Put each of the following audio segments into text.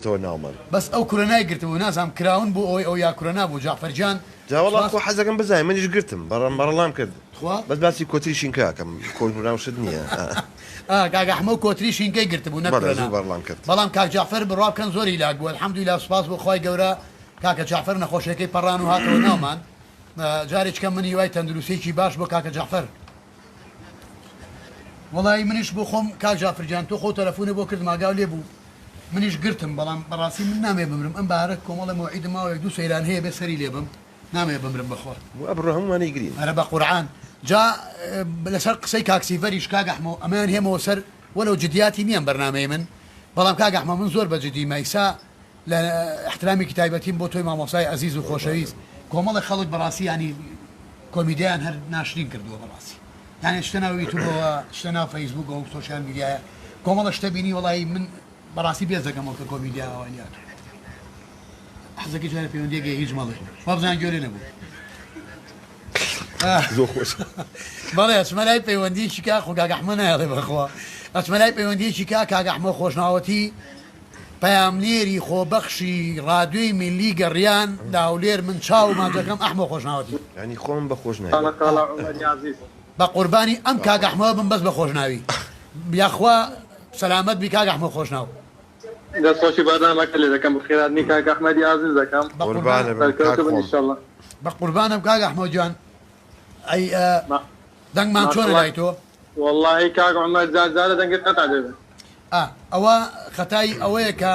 تۆ ناومان. بەس ئەو کورە نایگرتبوو نازانم کراون بۆ ئەوەی ئەو یا کورە نابوو جەعفەر گیان جا وەڵا سوپاس. خۆ حەزەکەم بزانم منیش گرتم بەڕم بەڕەڵام کرد تخوا. بەس باسی کۆتری شینکە ئەکەم کۆنگرام شت نییە ئا. ئا کاک ئەحمەو کۆتری شینکەی گرتبوو نەک بەڵێ کورەنا زوو بەڕڵام کرد. بەڵام کاک جەعفەر بڕوا بکەن زۆر هیلاک بوو الحمدللە سوپاس بۆ خوای گەورە کاکە جەعفەر نەخۆشیەکەی پەڕان و هاتەوە ناومان جارێکیکە من هیوای تەندروستیەکی باش بۆ کاکە جەعفەر وەڵایی منیش بۆ خۆم کاک جافر گیان تۆ خۆ تەلەفونت بۆ کردم ئاگاو لێ بوو منیش گرتم بەڵام بەڕاستی من نامەوێ بمرم ئەم بەهارە کۆمەڵێ مەوعیدم ماوە یەک دوو سەیران هەیە بێ سەری لێ بم نامەوێ بمرم بەخوا. وا بڕۆ هەموومان ئەیگرین. ئەرە بە قورعان جا لەسەر قسەی کاک سیڤەریش کاک ئەحمۆ ئەمەیان هێمەوە سەر وەلەو جدیاتی نیە ئەم بەرنامەی من بەڵام کاک ئەحمە من زۆر بە جدیمە ئیسا لە ئیحترامێکی تایبەتیم بۆ تۆی مامۆستای ئەزیز و خۆشەویست کۆمەڵێک خەڵک بەڕاستی یانی کۆمیدیایان هەر ناشرین کردووە بەڕاستی یانی شتە ناو یوتوبەوە شتە ناو فەیسبوکەوە و سۆشیال میدیایە کۆمەڵە شتە بینی وەڵی من بەڕاستی بێز دەکەمەوە کە کۆمیدیا ئەوە لاتوو حەزەکەی جارێ پەیوەندیەک هەیە هیچ مەڵێ وابزانم گوێ لێ نەبوو زۆر خۆش بەڵێ ئەچمە لای پەیوەندیەکی کا خۆ کاک ئەحمە نایەڵێ بەخوا ئەچمە لای پەیوەندیەکی کا کاک ئەحمە خۆشناوەتی پەیامنێری خۆبەخشی ڕادیۆی میللی گەڕیان لە هەولێر من چاو ماچەکەم ئەحمە خۆشناوەتی. یانی خۆم بە خۆش ناوی. خاڵە خاڵە عومەری عەزیز. بە قوربانی ئەم کاک ئەحمەوە بم بەس بە خۆشناوی یاخوا سەلامەت بی کاک ئەحمە خۆشناو. دەست خۆشی بەرنامەکە لێ دەکەم بەخێرهاتنی کاک ئەحمەدی ئازیز دەکەم. بە قوربانت قوربانت بم کاک سەرکەوتوو بن خۆم. ان شاءاللە. بە قوربانم کاک ئەحمە گیان ئەی دەنگمان چۆنە ماشاءاللە لای تۆ؟ وەڵاهی کاک عومەر جار جارە دەنگت قەتع دەبێ. ئا ئەوە خەتای ئەوەیە کە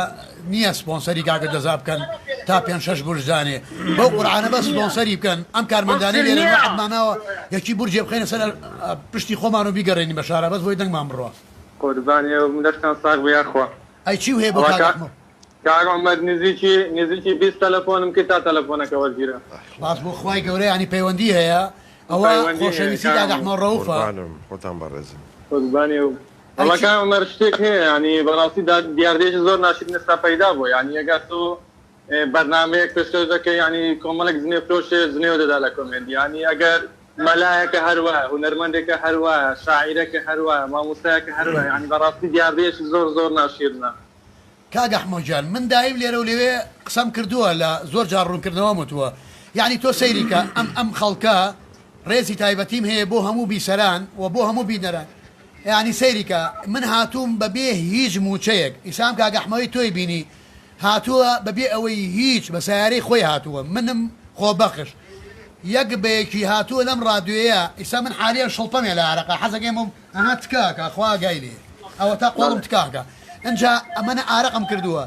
نیە سپۆنسەری کاکە جەزا بکەن تا پێنج شەش بورج دانێ بەو قورعانە بەس سپۆنسەری بکەن ئەم کارمەندانەی لێرەن وەعدمان ناوە یەکی بورجێ بخەینە سەر پشتی خۆمان و بیگەڕێنین بە شارا بەس بۆی دەنگمان بڕوا. قوربانی ئەوم لەشتان ساغ بێ یاخوا. ئەی چیو هەیە بۆ وەڵا کاک کاک ئەحمەو. کاک عومەر نزیکی نزیکی 20 تەلەفۆنم کرد تا تەلەفۆنەکە وەرگیرا. سوپاس بۆ خوای گەورە یانی پەیوەندی هەیە ئەوە پەیوەندی هەیە خۆشەویستی کاک کاک عومەر. ئەحمەد ڕەوفە. قوربانم خۆتان بەڕێزن. قوربانی ئەوم. ئەی وەڵا چی. کاک عومەر شتێک هەیە یانی بەڕاستی دیاردەیەکی زۆر ناشرین ئێستا پەیدا بووە یانی ئەگەر تۆ بەرنامەیەک پێشکەش دەکەی یانی کۆمەڵێک جنێو فرۆش هەیە جنێو دەدا لە کۆمێنت یانی ئەگەر مەلایەکە هەر وایە هونەرمەندێکە هەر وایە شاعیرەکە هەر وایە مامۆستایەکە هەر وایە یانی بەڕاستی دیاردەیەکی زۆر زۆر ناشیرنە. کاک ئەحمۆ گیان من دایم لێرە و لەوێ قسەم کردووە لە زۆر جار ڕوونکردنەوەم وتووە یەعنی تۆ سەیری کە ئەم ئەم خەڵکە ڕێزی تایبەتیم هەیە بۆ هەموو بیسەران و بۆ هەموو بینەران یەعنی سەیری کە من هاتووم بە بێ هیچ مووچەیەک ئیسام کاک ئەحمەوی تۆی بینی هاتووە بە بێ ئەوەی هیچ بە سەیارەی خۆی هاتووە منم خۆبەخش یەک بە یەکی هاتووە لەم ڕادیۆیە ئیسا من حالیەن شڵپەم هەیە لە ئارەقا حەزەکەی مۆم ئەها تکاکە خوا ئاگای لێیە ئەوەتا قۆڵم بەڵێ. تکاکە ئنجا ئەمەنە ئارەقم کردووە.